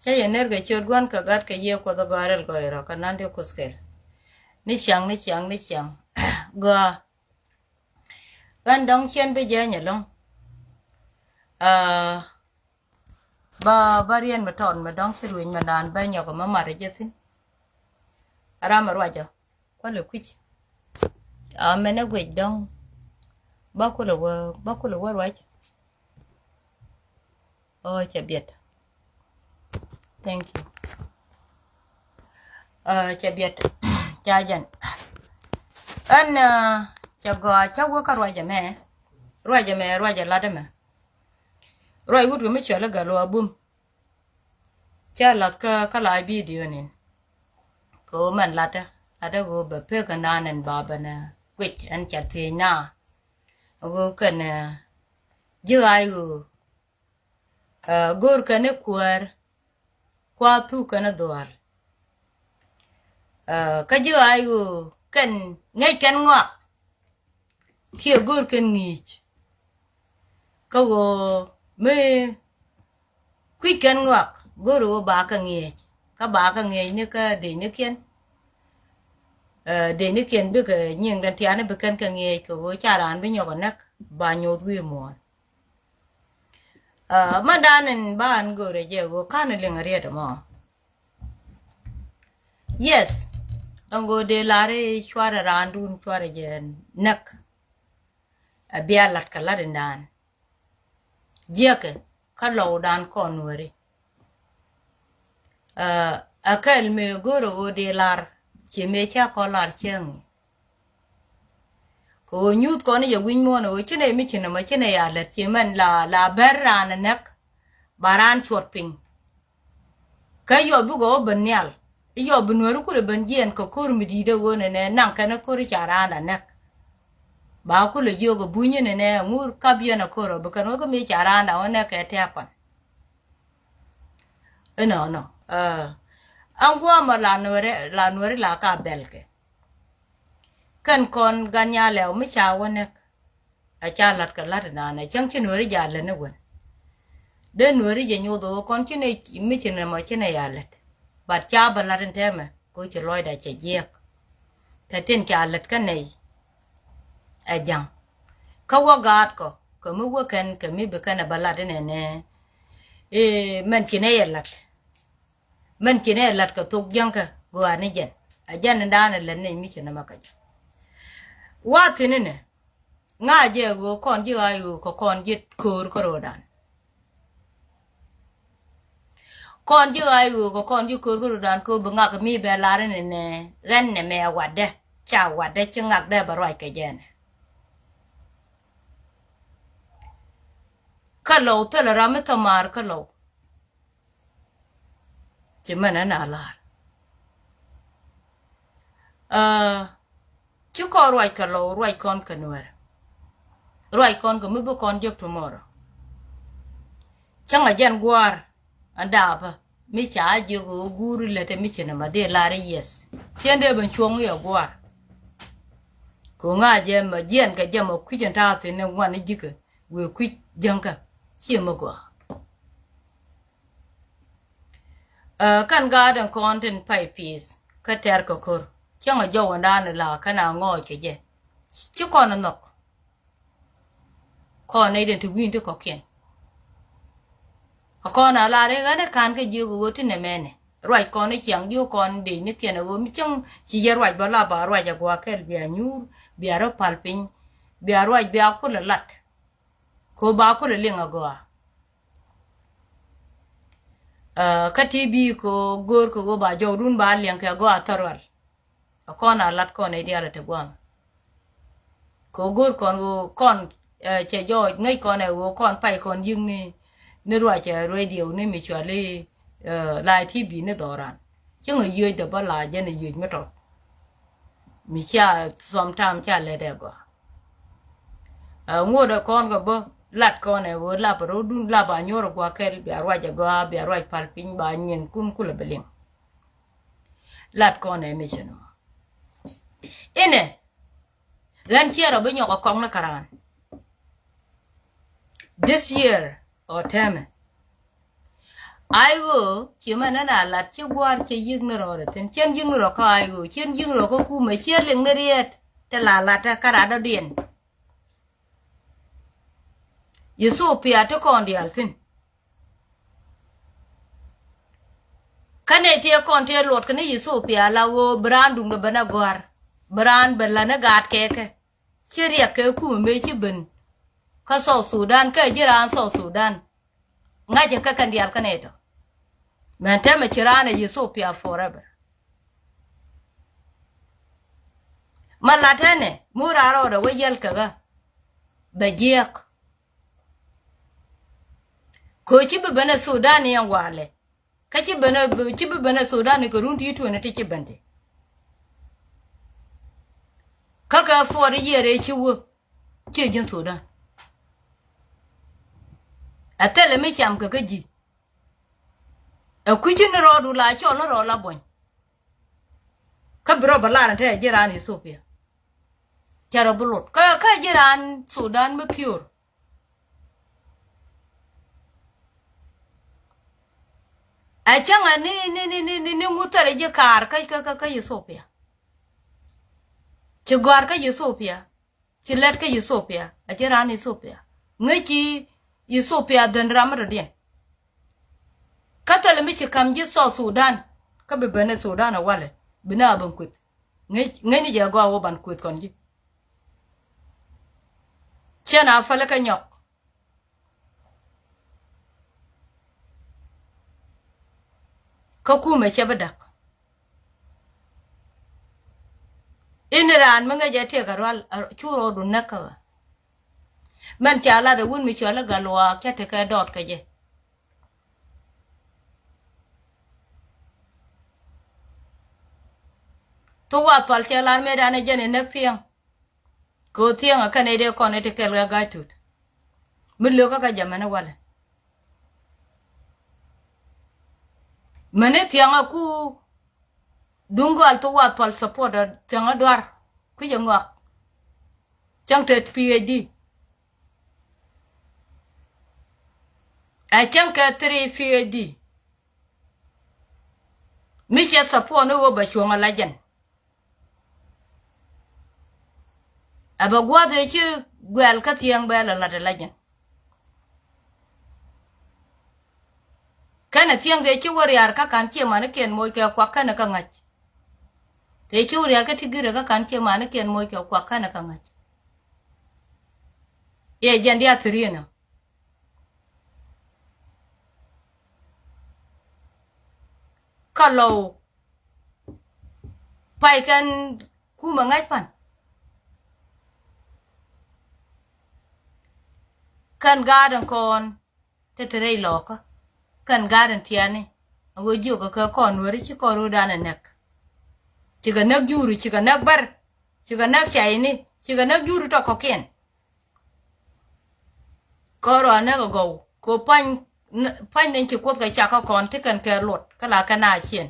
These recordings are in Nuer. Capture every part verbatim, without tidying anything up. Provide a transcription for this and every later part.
Cä yɛ ner kɛ ciöt Gua̱n kɛ Gat kɛ Yiëë Kuɔth ɛ gɔaa rɛl gɔɔy rɔ kɛ nan ti Kuoth kɛl. Ni ciaŋ, ni ciaŋ, ni ciaŋ. Gɔaa. Ɣän dɔ̱ŋ cien bi jɛ nyɛ lo̱ŋ. Aa, ba, ba rien mi tɔt mi dɔ̱ŋ ci ruec mi naan bä nyɔk mi mat jɛ thi̱n. Ram mi ruacɔ. Kualɛ kui̱c. Aa, mɛn ɛ guic dɔ̱ŋ. Ba kulɛ wä, ba kulɛ wä ruac. Ɔ, cɛ biɛt. Thank you. Aa, cɛ biɛt. Ca jɛn. Ɛn, aa, cɛ gɔaa, cä wä kä ruac ɛmɛ. Ruac ɛmɛ, ruac ɛ lat ɛmɛ. Ruac wut kɛ mi cɔl i̱ Gatluak Bum. Cä lath kä, kä la bidio nin. Kɛ ɣöö mɛn latdä, latdä ɣöö bɛ pek kɛ naan ɛn ba bɛn, ɛ, guic ɛn cɛ thiec na. Ɣöö kɛn, ɛ, ji̱ ɣaac ɣöö, ɛ, go̱o̱r kɛn i̱ kuäär, kua thuk kɛn i̱ dhuaar. Ɛ, kä ji̱ ɣaac ɣöö kɛn ŋäc kɛn ŋɔak. Kiɛ go̱o̱r kɛn ŋi̱i̱c. Kä ɣöö mi kui̱c kɛn ŋɔak go̱o̱r ɣöö ba kɛ ŋi̱eec. Kä ba kɛ ŋi̱eec ni kä dec ni kiɛn. Ɛ, dec ni kiɛn bikɛ nyiŋ den tiani bi kɛn kɛ ŋi̱eec kɛ ɣöö ca raan bi nyɔk ɛ näk ba nyoth wi̱i̱ muɔ̱ɔ̱n. Ɛ, mandan in ba an go̱o̱rɛ jɛ ɣöö kan liŋ riet ɛmɔ. Yes. Dɔ̱ŋ go̱o̱r dee lar i̱ cuarɛ raandun cuarɛ jɛ näk. Ɛ bia lat kɛ lat indan. Jiäkɛ kä lɔwdan kɔn nuäri. Ɛ, ɛ kɛl mëë go̱o̱rɛ ɣöö dee lar ci mëë ca kɔn lar cäŋ i̱. Kɛ ɣöö nyuuth kɔn i̱ yɛ wi̱ny muɔ̱ɔ̱n ɣöö ci nɛy mi ci nɔmɔ ci nɛy a lät ci mɛn la, la bɛr raan ɛ näk ba raan cuɔt piny. Kä yɔ bikɛ wä ben nhial i̱ yɔ bi nuäri kulɛ ben jiɛn kɛ ko̱r mi di̱i̱t ɛ ɣöö nɛnɛ naŋ kɛn ɛ ko̱r i̱ ca raan a näk. Ba kulɛ jiök ɛ bunyä nɛnɛ ŋur kap yɛn ɛ ko̱r ɔ bi kɛn wä kä mi ca raan a wä näk kɛ tɛ̈pan. Inɔnɔ, ɛ, ɛn guɔmɔ la nuäri, la nuäri la ka bɛlkɛ. Kɛn kɔn gan nyalɛ mi ca wä näk. A ca la̱t kɛ la̱t inanɛ cäŋ ci nuäri jɛ a lät ni wen. Dee nuäri jɛ nyoth ɣöö kɔn ci ni mi ci ni mɔ ci ni ya lät. But ca bä la̱t in tɛmɛ kɛ ci lɔcda cɛ jiɛk. Kɛ tin ca lät kä nɛy. Ɛ ja̱ŋ. Kä wä gaat kɔ kɛ mi wä kɛn kɛ mi bi kɛn ɛ bä la̱t inɛnɛ. Ee, mɛn ci ni yɛ la̱t. Mɛn ci nɛ lat kɛ thok jiäŋkä gɔaa ni jɛn. A jɛn in da̱a̱n in lät ni mi ci nɛ ma kä jɛ. Wa thi̱n inɛ ŋa̱ jɛ ɣöö kɔn ji̱ ɣa̱a̱c ɣöö kɛ kɔn ji̱ köör kä ro̱o̱dan. Kɔn ji̱ ɣa̱a̱c ɣöö kɛ kɔn ji̱ köör kä ro̱o̱dan kɛ ɣöö bi ŋak mi bɛ lar in inɛ ɣɛn nɛ mɛ watdɛ ca watdɛ ci ŋakdɛ bɛ ruac kɛ jɛn. Kä lɔw thilɛ ram mi thɔmaar kä lɔw. Ci mɛn ɛn a la̱r. Aa, ci kɔn ruac kɛ lɔw, ruac kɔn kɛ nuɛr. Ruac kɔn kɛ mi bi kɔn jek tomorrow. Cäŋ a jɛn gua̱a̱r ɛn daapä mi ca a jiök ɣöö guuri lät ɛ mi ci nɛ ma dee la̱r i̱ yes. Cien dee ben cuɔ̱ŋ i̱ ɛ gua̱a̱r. Kɛ ŋa̱ jɛ mɛ jiɛn kɛ jɛ mɛ kui̱c ɛn ta̱a̱ thi̱n ɛ ŋuan i̱ ji̱kɛ wëë kui̱c jäŋkä. Ciɛ mi gɔaa. Ɛ, kɛn gaat ɛn kɔn tin pay pi̱i̱th kä tɛr kɛ ko̱r cäŋ ɛ jɔw ɛn da̱a̱n ɛ la kɛn a ŋɔɔc kɛ jɛ. Ci kɔn ɛ nhɔk. Kɔn nɛy den ti wi̱i̱n ti kɔ̱kiɛn. A kɔn a lar i̱ ɣän ɛ ka̱n kä jiök ɛ ɣöö ti nɛmɛnɛ ruac kɔn i̱ ciaŋ jiök kɔn dec ni kiɛn ɛ ɣöö mi cäŋ ci yɛ ruac bä la ba ruac ɛ gua̱a̱ kɛl bia nyuur bia rɔ pal piny bia ruac bia kulɛ lat. Ko ba kulɛ liŋ agɔaa. Ɛ, kä ti bi ko go̱o̱r kɛ ɣöö ba jɔwdun ba liɛŋ kɛ agɔaa thɔrual. A kɔn a lat kɔn ɛ diaal ɛ te guam. Ko go̱o̱r kɔn ɣöö kɔn, ɛ, cɛ jɔɔc ŋäc kɔn ɛ ɣöö kɔn pay kɔn yi̱k ni, ni ruac ɛ radio ni mi cuali, ɛ, live T V ni dhɔran. Cieŋ a yiec dee bä la jɛn a yiec mi tɔt. Mi cia sometime cia lɛt ɛ gɔaa. Ɛ, ŋuɔt ɛ kɔn kɛ bä lat kɔn ɛ ɣöö lap ɛ ro̱dun lap a nyuɔr ɛ gua̱a̱ kɛl bia ruac ɛ gɔaa bia ruac pal piny ba nyiŋ kun kulɛ bi liŋ. Lat kɔn ɛ mi cɛ nɔmɔ. Inɛ ɣän ciɛ rɔ bi nyɔk ɛ kɔk ni kɛ raan. This year ɔ tɛmɛ. Ay ɣöö ci mɛn ɛn a lat ci gua̱a̱r cɛ yi̱k ni rɔɔdɛ thi̱n, cɛn yi̱k ni rɔ kä ay ɣöö, cɛn yi̱k ni rɔ kä kumɛ, ciɛ liŋ ni riet. Te la lat kä radɔdiɛn. Ethiopia ti kɔn diaal thi̱n. Kä nɛ tiɛ kɔn tiɛ luɔt kä ni Ethiopia la ɣöö bi raan duŋdɛ ben a gɔ̱a̱r, bi raan ben la ni gaat kɛ kɛ. Ci riɛk kɛ kumɛ mëë ci ben kä South Sudan, kä ji̱ raan South Sudan. Ŋa̱cä kä kɛn diaal kä nɛy tɔ. Mɛn tɛmɛ ci raan ɛ Ethiopia forever. Ma latɛnɛ mi wä raan rɔɔdɛ wä yɛl kɛ ɣä bɛ jiɛk. Kɛ ɣöö ci bi ben ɛ Sudan ni ɛn walɛ. Kä ci ben ɛ, ci bi ben ɛ Sudan ni kɛ run ti tuɔni ti ci ben ti. Kä kɛ four year ëë ci wä ciɛ ji̱n Sudan. Ɛ thilɛ mi cam kɛ kä ji̱. Ɛ kui̱ci ni rɔɔdu la cɔl ni rɔɔd la buɔ̱ny. Kä bi rɔ bä lar ɛn te ɛ ji̱ raan Ethiopia. Cɛ rɔ bi lot kä, kä ji̱ raan Sudan mi piöör. Ɛ cäŋɛ ni, ni, ni, ni, ni, ni ŋuth thilɛ ji̱ kaar kä, kä, kä, kä Ethiopia. Ci gɔ̱a̱r kä Ethiopia. Ci lɛt kä Ethiopia, a ji̱ raan Ethiopia. Ŋäc ci Ethiopia dhɛn ram mi dɔ̱diɛn. Kä thilɛ mi ci ka̱m ji̱ South Sudan. Kä bi ben ɛ Sudan ɛ walɛ, bi na a ben kueth. Ŋäc, ŋäc ni jɛ gɔaa wä ban kueth kɔn ji̱. Cɛn a fäl kä nyɔk. Kä kumɛ cɛ bi da̱k. Ini raan mi ŋäcɛ tiek a rual, a cu rɔɔdu näk kä ɣä. Mɛn ca lat ɛ wun mi cual i̱ Gatluak cä tekɛ dɔɔt kä jɛ. Thu wath pal cɛ lar mëëdan ɛ jɛn ɛ näk thiɛŋ. Kɛ ɣöö thiɛŋ ɛ kɛn ɛ dee kɔn ɛ ti kɛl kɛ ga̱a̱c tut. Mi lökä kä jɛ mɛn ɛ walɛ. Mɛn ɛ thiɛŋ ɛ ku duŋ gɔal thu wath pal support ɛ thiɛŋ ɛ duar. Kui̱c ɛ ŋɔak. Cäŋ te PhD. Ɛ cäŋ kɛ three PhD. Mi cɛ support ni ɣöö bɛ cuɔ̱ŋ ɛ la jɛn. Ɛ bɛ gua̱th ëë ci guɛl kä thiɛŋ bɛ lɛ la̱t ɛ la jɛn. Kɛnɛ thiɛŋ dee ci wä riaar kä ka̱n ciɛ manikiɛn moc kɛ kuak kɛnɛ kä ŋa̱c. Tëë ci wä riaar kä ti girɛ kä ka̱n ciɛ manikiɛn moc kɛ kuak kɛnɛ kä ŋa̱c. Iɛ jɛn diath thi̱ri̱n ɔ. Kä lɔw pay kɛn kumɛ ŋa̱c pan. Kɛn gaat in kɔn te te rɛy lɔkä. Kɛn gaat in tiani a ɣöö jiökä kɛ kɔn Nuääri ci kɔn ro̱o̱dan ɛ näk. Cikɛ näk juuri, cikɛ näk bär, cikɛ näk cayni, cikɛ näk juuri tɔ kɔ̱kiɛn. Kɔn rɔ a näk a gɔw kɛ pany, pany ni ci Kuoth kɛ cak kä kɔn ti kɛn kɛ luɔt kä la kɛn a ciɛn.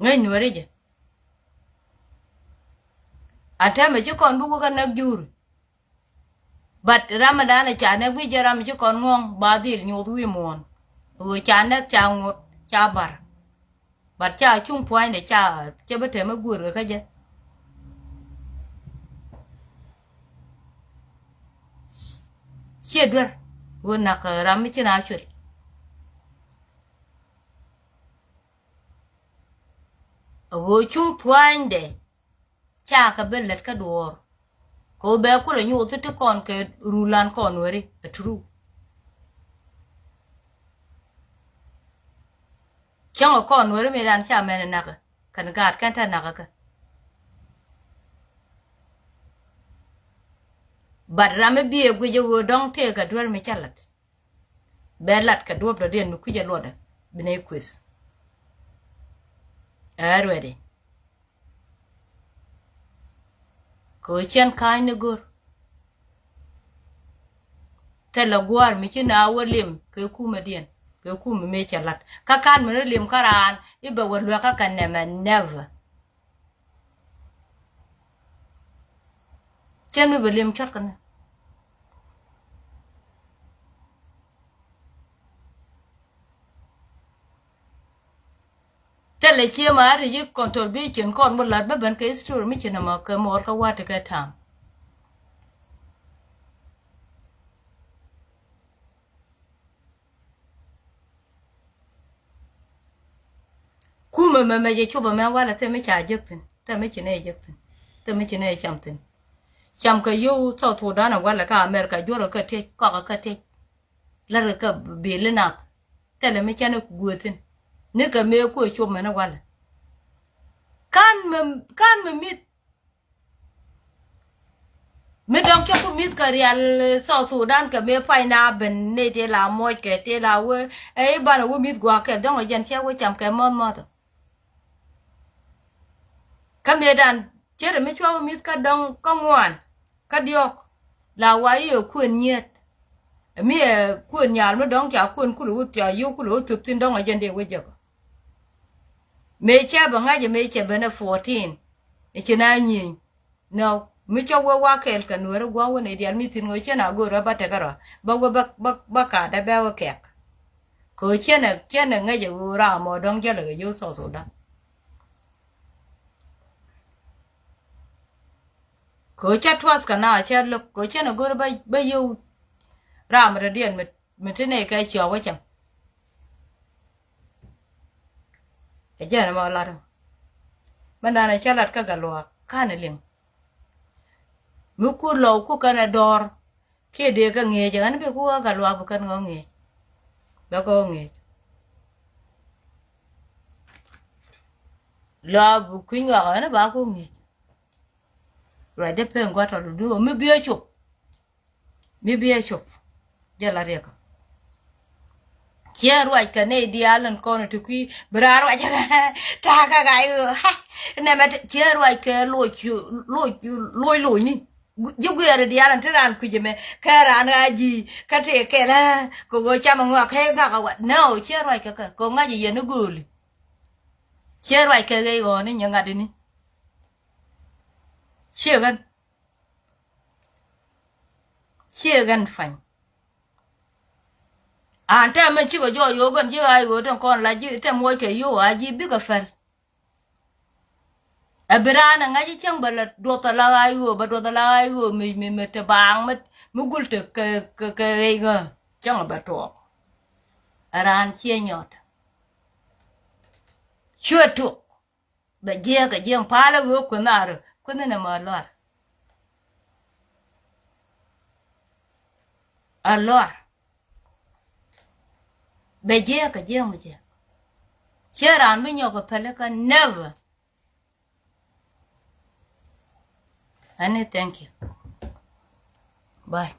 Ŋäc Nuääri jɛ. A tɛmɛ ci kɔn bi wä kä näk juuri. But ram mi danɛ ca näk wi̱c jɛ ram mi ci kɔn ŋuɔ̱ŋ ba dhil nyoth wi̱i̱ muɔ̱ɔ̱n. Ɣöö ca näk ca ŋot ca bar. But ca cuŋ pua̱nydɛ ca cɛ bi tɛmɛ guër kɛ kä jɛ. Ciɛ duer ɣöö nak ram mi ci na cuet. Ɣöö cuŋ pua̱nydɛ ca kɛ ben lät kä duɔ̱ɔ̱r. Kɛ ɣöö bɛ kulɛ nyoth ti kɔn kɛ rulan kɔn Nuääri ɛ true. Cäŋ ɛ kɔn Nuääri mëëdan ca mɛn ɛ nakä kɛn gaat kɛn te nakä kɛ. But ram mi bi ɛ guic ɛ ɣöö dɔ̱ŋ tëëkɛ duer mi cä la̱t. Bɛ lat kɛ duɔ̱p dɔ̱diɛn mi kui̱c ɛ luɔtdɛ bi nɛy kuëth. Ɛ ready. Kɛ ɣöö cɛn ka̱a̱cni go̱r. Thilɛ gua̱a̱r mi ci na wä lim kɛ kumɛdiɛn kɛ kumɛ mëë cɛ la̱t kä ka̱n mi ni lim kä raan i̱ bɛ wä luäk kä kɛ nɛmɛ never. Cɛn mi bɛ lim cuɔt kɛ nɛ. Lɛ cie ma ri yi contribution kɔn mi lat bä ben kɛ history mi ci nɔmɔ kɛ mɔr kɛ wat kɛ tam. Kumɛ mɛ mɛ jɛ cupɛ mɛ walɛ thɛ mi ca jek thin, thɛ mi ci nɛ jek thin, thɛ mi ci nɛ cam thin. Cam kɛ yow South Sudan walɛ kä America, juɔrɛ kä tec, kɔkɛ kä tec. Lärkɛ kä bil inath. Thɛlɛ mi cɛn ɛ guëthin ni kɛ mëë kuɛ cop mɛn ɛ walɛ. Kan mɛ, kan mɛ mi̱th. Mi dɔ̱ŋ cä ku mi̱th kɛ rial, eh, South Sudan kɛ mëë pay na ben ni ti la muɔc kɛ ti la wee. Ɛ i̱ banɛ wee mi̱th gua̱a̱k kɛl dɔ̱ŋ ɛ jɛn cɛ wee cam kɛ mɔth mɔth. Kä mëëdan cärɛ mi cua wä mi̱th kä dɔ̱ŋ kä ŋuan kä diɔ̱k la wa i̱ ɛ kuën nyiet. Ɛ mi ɛ kuën nyal mi dɔ̱ŋ ca kuën kulɛ wä thia̱a̱ yio̱w kulɛ wä thöp thi̱n dɔ̱ŋ ɛ jɛn dee wä jɛ kɔ. Mëë cɛ bɛ ŋa̱c ɛ mëë cɛ ben ɛ fourteen. Ɛ ci na nyieny. Nɔ mi cä wee wa kɛɛl kɛ nueeri gua̱a̱k wä nɛy diaal mi thi̱n ɣöö cä na go̱o̱r ɛ bä tekɛ rɔ bä wee bä, bä, bä kaat ɛ bɛ wä kɛk. Kɛ ɣöö cä nɛ, cä nɛ ŋäc ɛ ɣöö ram ɔ dɔ̱ŋ jälɛ kɛ yio̱w South Sudan. Kɛ ɣöö cä trust kɛ na cä lo̱k kɛ ɣöö cä nɛ go̱o̱r ɛ bä, bä yio̱w ram rɔ diɛn mi, mi ti nɛy kɛ ciɔɔk wä cäŋ. Ɛ jɛn ɛmɔ lat ɛmɔ. Mɛ nanɛ cä lat kä Gatluak ka̱n ɛ liŋ. Mi kur lɔw ku kɛn ɛ dɔɔr kiɛ dee kä ŋi̱eec ɛ ɣän bi ku ɣä Gatluak bi kɛn ɣä ŋi̱eec. Bɛ kɛ ɣä ŋi̱eec. Lɔa bi kui̱ny ɣɔak ɛ ɣän ba ku ŋi̱eec. Ruacdä pen gua̱t tɔt dudu mi bi ɛ cop. Mi bi ɛ cop jɛ la riɛk. Ciɛ ruac kɛ nɛy diaal in kɔn ti kui̱ bi raa ruac ta̱a̱ kä gaa i̱ ɣöö nɛmɛ ciɛ ruac kɛ loc, loc, loc, loc ni. Ji̱ guiɛɛr diaal in ti raan kui̱c ɛmɛ kɛ raan ɣaa ji̱ kä tëë kɛl kɛ ɣöö cam ɛ ŋɔak kɛ ŋak ɛ wat. No, ciɛ ruac kɛ kɛ kɛ ŋa̱c ɛ yɛn i̱ gööli. Ciɛ ruac kɛ ɣɛy ɣɔ̱ɔ̱ni nyɛ ŋa̱t ini. Ciɛ ɣän. Ciɛ ɣän pany. An tɛmɛ cikɛ jɔɔc ɣöö gän ji̱ ɣaac ɣöö tin kɔn la ji̱ tɛm muɔckɛ yio̱w a ji̱ bikɛ pɛl. Ɛ bi raan ɛ ŋa̱c i̱ cäŋ bɛ la duɔth ala ɣaac ɣöö bɛ duɔth ala ɣaac ɣöö mi, mi, mi te baaŋ mi, mi gul te kɛ, kɛ, kɛ ɣɛy ɣä cäŋ bɛ tuɔɔk. Ɛ raan ciɛ nyɔt. Cuɛ tuk. Bɛ jiɛɛk ɛ jiɛɛk palä wee kueth na rɔ kueth ni nɛ mɔ a luar. A luar. Bɛ jiɛɛk ɛ jiɛɛk mi jiɛɛk. Ciɛ raan bi nyɔk ɛ pɛlɛ kä never. Ani, thank you. Bye.